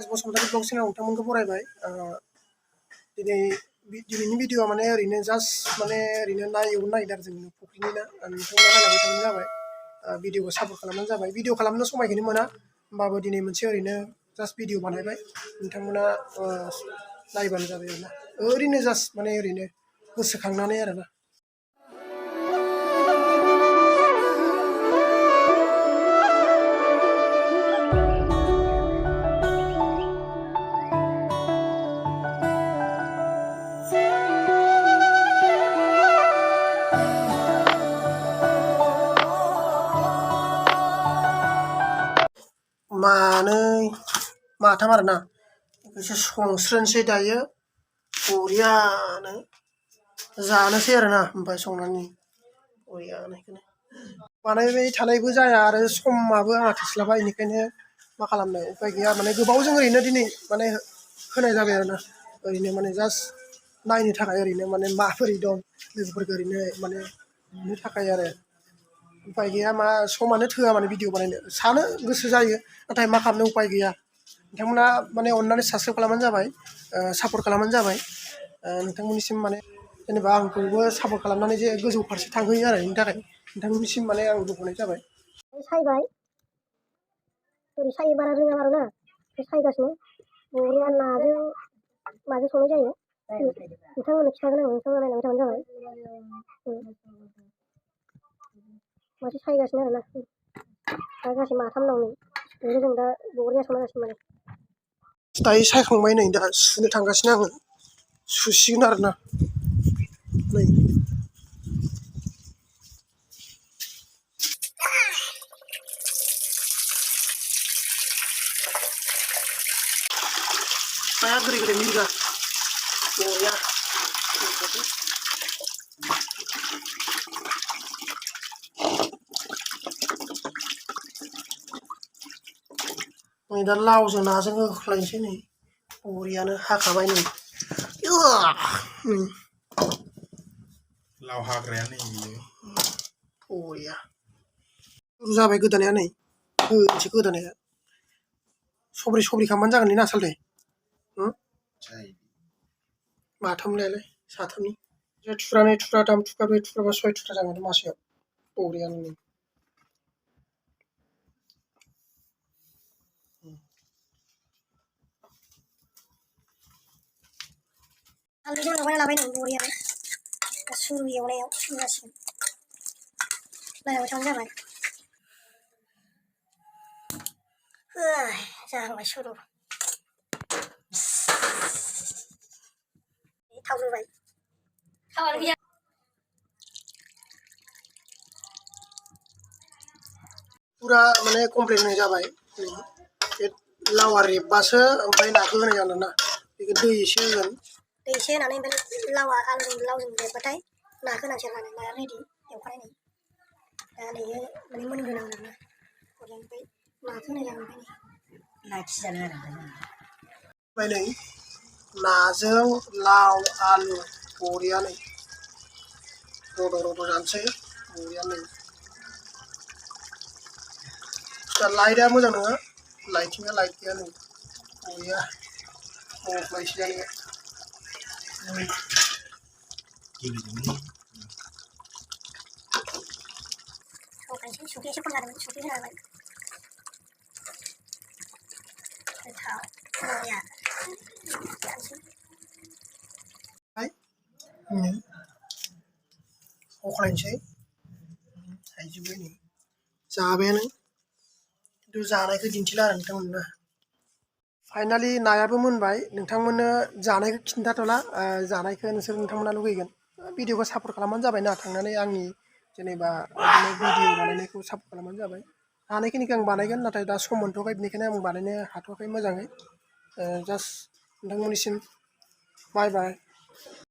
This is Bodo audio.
राकेश बसुमतारी ब्लग चेनेलाव नोंथांमोनखौ बरायबाय। दिनैनि भिडिअ'आ माने ओरैनो जास्ट माने ओरैनो ना एवनो नागिरदों आरो जों फुख्रिनि ना नोंथांमोना नायलांबाय थाबानो जाबाय। भिडिअ'खौ सापर्ट खालामबानो जाबाय। भिडिअ' खालामनो समायखौनो मोना होमबाबो दिनै मोनसे ओरैनो जास्ट भिडिअ' बानायबाय नोंथांमोना नायबानो जाबाय आरोना ओरैनो जास्ट माने ओरैनो गोसोखांनानै आरोना। मानै माथाम आरोना एसे संस्रोनोसै दायो बरियानो जानोसै आरोना ओमफ्राय संनानै बरियानो बानायबाय थानायबो जाया आरो समाबो आंहा थोस्लाबा बेनिखायनो मा खालामनो उपाय गैया माने गोबावजों ओरैनो दिनै माने होनाय जाबाय आरोना ओरैनो माने जास्ट नायनो थाखाय ओरैनो माने माबोरै दं लोगोफोरखौ ओरैनो माने नुनो थाखाय आरो उपाय गैया मा समानो थोआ माने भिडिअ बानायनो सानो गोसो जायो नाथाय मा खालामनो उपाय गैया। नोंथांमोना माने अननानै साबस्क्राइब खालामबानो जाबाय सापर्ट खालामबानो जाबाय नोंथांमोननिसिम माने जेनेबा आंखौबो सापर्ट खालामनानै जे गोजौ फारसे थांहोयो आरो बेनि थाखाय नोंथांमोननिसिम माने आं दुखुनाय जाबाय। सायबाय ओरै सायो बारा रोङा आरोना सायगासिनो बरिया नाजों माजों संनाय जायो नोंथांमोननो खिथागोन आं नोंथांमोना नायलांबाय थाबानो जाबाय। मासे सायगासिनो आरोना दा गासै माथाम दं नै जों दा बरिया संगासिनो माने दायो सायखांबाय नै दा सुनो थांगासिनो आङो सुसिगोन आरोना नै नाया गोदै गोदै मिरगा बरिया नै दा लावजों नाजों होख्लायनोसै नै बरियानो हाखाबाय नै लाव हाग्राया नै बियो बरिया जाबाय गोदानाया नै होनोसै गोदानाया सब्रै खालामबानो जागोन ना आसलथे माथामलायालाय साथामनि थुरानै थुराथाम थुराब्रै थुराबा 6 थुरा जागोन मासेयाव बरियानो नै आलुजों लगायना लाबाय नों बरियानो सुरु एवनायाव सुगासिनो नायलांबाय थाबानो जाबाय। जाहांबाय सुरु थाव होबाय पुरा माने कमप्लिट होनाय जाबाय बे लावा रेबबासो ओमफ्राय नाखौ होनाय जागोन ना बेखौ दै एसे होगोन दै एसे होनानै ओमफ्राय लावा लावजों रेबबाथाय नाखौ होनांसै आरो नाया रेडि एवखानाय दा नैयो माने मोनग्रोनांगोन आरोना ओमफ्राय नाखौ होनाय जागोन ओमफ्राय नै नाजों लाव आलु बरियानो रद' जानोसै बरियानो दा लाइटआ मोजां नङा लाइटिंआ लाइट गैया नै बरिया लाइसि जानाया संख्रि एसे खम जादोंमोन संख्रि होना होबाय गोथाव बरिया हख्लायनोसै थाइजोबबाय नै जाबायानो खिन्थु जानायखौ दिन्थिला आरो नोंथांमोननो फाइनालि नायाबो मोनबाय नोंथांमोननो जानायखौ खिन्थाथ'ला जानायखौ नोंथांमोना लुगैगोन भिडिअखौ सापर्ट खालामबानो जाबाय ना थांनानै आंनि जेनेबा भिडिअ बानायनायखौ सापर्ट खालामबानो जाबाय हानायखिनिखौ आं बानायगोन नाथाय दा सम मोनथ'वाखै बेनिखायनो आं बानायनो हाथ'वाखै मोजाङै जास्ट नोंथांमोननिसिम बाय बाय।